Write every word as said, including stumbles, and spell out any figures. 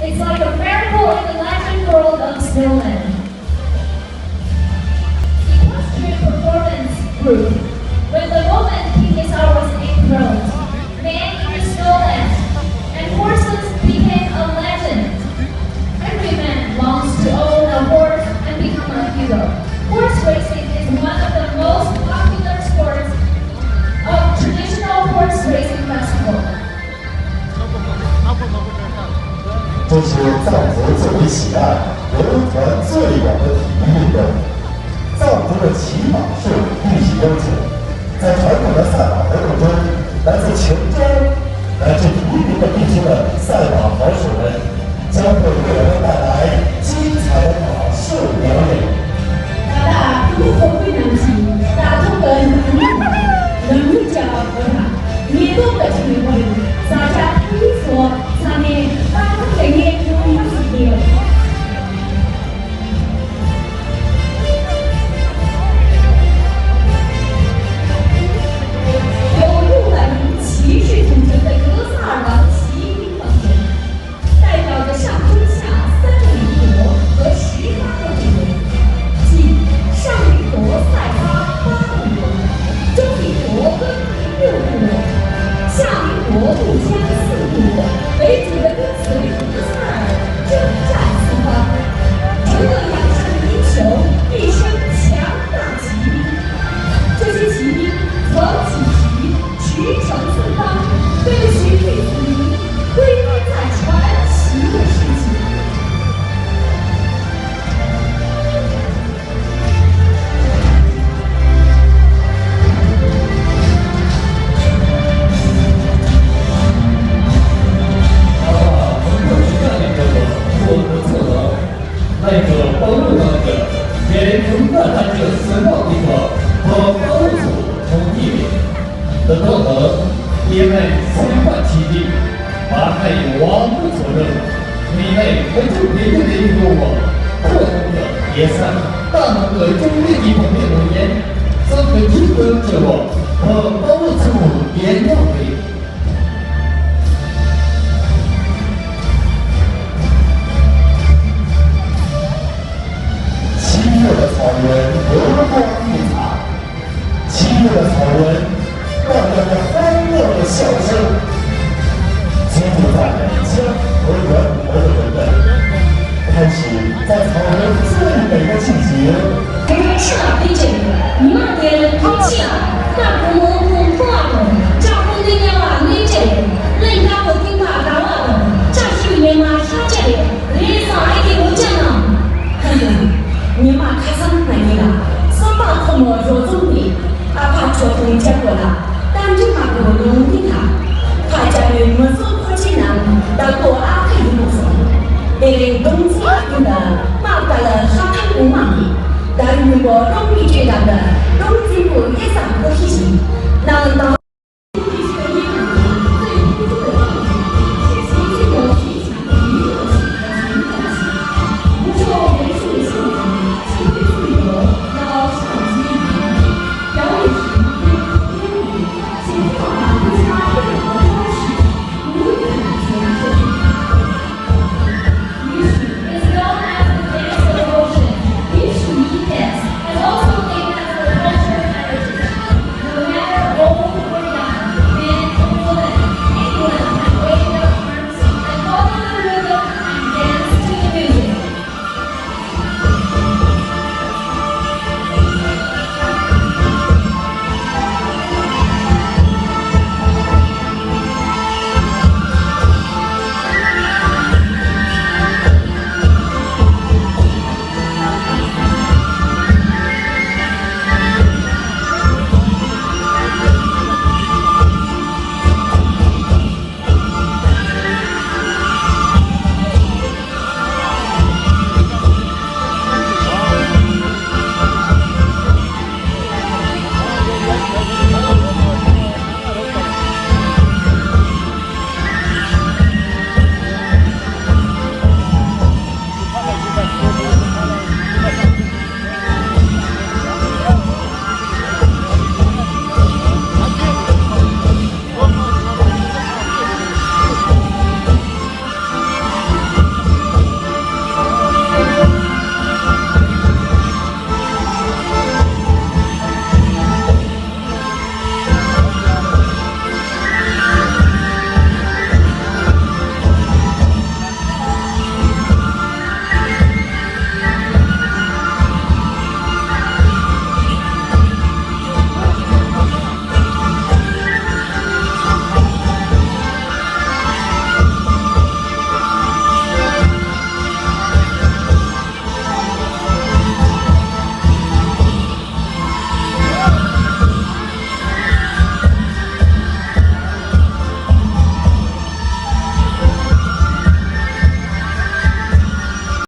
It's like a miracle in the legend world of Snowland. Equestrian performance group. When the Roman King Isaurus enthroned man in the Snowland, and horses became a legend. Every man longs to own a horse and become a hero. Horse racing is one of the most popular sports of traditional horse racing festival. 这是藏族最为喜爱、流传最广的体育运动。藏族的骑马术必须要求，在传统的赛马活动中，来自琼州、来自涿陵的地区的赛马好手们，将会为我们带来精彩的马术表演。ད་ལྟ་ཕུ་ནུ་ཧོར་གོས་རྣམས་ཀྱིས་དར་ཐོག་ཏུ་ནང་མི་ནང་མི་བཅའ་བ་བོད་ལ། ཉེན་རྟོག་པ་ཆེན་པོས་ས་ཆ་ཐོན་ཡིག་སོགས་ས་གནས་པར་ཁང་དུ་ངེས་སྐྱོན་ཡོད་ཞིག་ཡོད། ཡོད་ཡོད་ལ་ཡིན་ཆེ་ཤོས་ཐོན་རྒྱུ་དེ་གི་ས་རང་ཞིག་ཡིན་པ་རེད། 代表着上中下三种民族和十八个部族，即上民国、赛巴八部族，中民国、耕民六部族，下民国、渡羌四部族，为主的跟随胡塞尔征战四方。除了阳春的英雄，一身强大 骑兵。这些骑兵曾举旗、驰骋四方，被许配子民，归功在传奇的事情。ལྷན་དུ་དཔའ་བོ་རྣམས་ཀྱི་རྒྱལ་ཁམས་ད་ལྟ་གི་གསོན་པོ་དེ་དག་བོད་དཔའ་བོ་ཚོ་མཐོང་ཐུབ་པས། འདི་དག་ནི་སྐྱེས་མའི་སེམས་དཔའ་ཆེ་འདི་མ་ཁའི་དབང་པོ་ཚོ་རུ་མི་ནས་མི་ཐུབ་བདེ་སྐྱིད་ལས་འགྲོ་བ་ཁོ་ཐུབ་ཀྱི་རྒྱལ་ས་རྟ་ནང་གི་ཅུང་ལེགས་ཀྱི་བུད་མེད་ནང་ཡན་ཙམ་གྱི་རྒྱུད་དུ་གྱུར་བ་བོད་དཔའ་བོ་ཚོའི་རྒྱལ་ཡོངས་རེད། ཕྱི་ཡུལ་ལ་ཚོར་བའི་འོད་སྐོར་གཉིས་དང་། ཕྱི་ཡུལ་ལ་ཚོར་བའི་སྐོར་ལ་ཡང་ཧོན་ལོ་ལ་ཤོག་ཤོག་ཚོར་བ་ཙམ་ཡང་ཆེ་བོ་ཡོད་མོད་དུ་འདོད། ཕན་ཞིང་ད་ཚོར་བའི་རྩོད་པའི་མེད་པ་ཅིག་ཡོད། དེ་ཤ་དེ་ཅན་ཉི་མ་དེར་ཐོག་ཆེ་ཨ། སྐབས་གོང་མོ་ཁོང་ཁོང་ཨ་དང་། ལྕགས་ཁོང་འདི་ཉལ་བ་གནས་ཅན། གླིང་དཀར་པོ་ཐིམ་པ་དགའ་བ་དང་། ལྕགས་ཤུལ་ཉི་མ་ཤ་ཅན། རེས་སང་ཨ་ཀྱི་འུ་ཅག་རྣམས། ཉི་མ་ཁ་སང་ང་གཉིས་ལ་སེམས་པ་ཁོ་མོ་རོ་འཛོམས་ནས་ཨ་ཕ་ཁྱོད་ཐུང་ཅག་པོ་ལ་གཏམ་རྒྱུད་མ་གོ་ལུང་འདི་ཐ། ཁ་ཅག་ནས་མི་བཟོ་ཁོ་ཆེ་ན་ད་གོ་ཨ་ཁ་ཡིན་མོ་སོང་། དེ་རིང་སྡོང་རྩེ་ཨ་ཁུ་འདི་མ་ཀ་ལ་ཤ་ཁ་གོ་མ་མེད། ད་ཡུལ་མོ་རང་གི་ཆོས་དང་འདི་རང་བཙན་པོ་ཡེ་ས་ཁོ་ཤི་ཞིང་ནང་དང་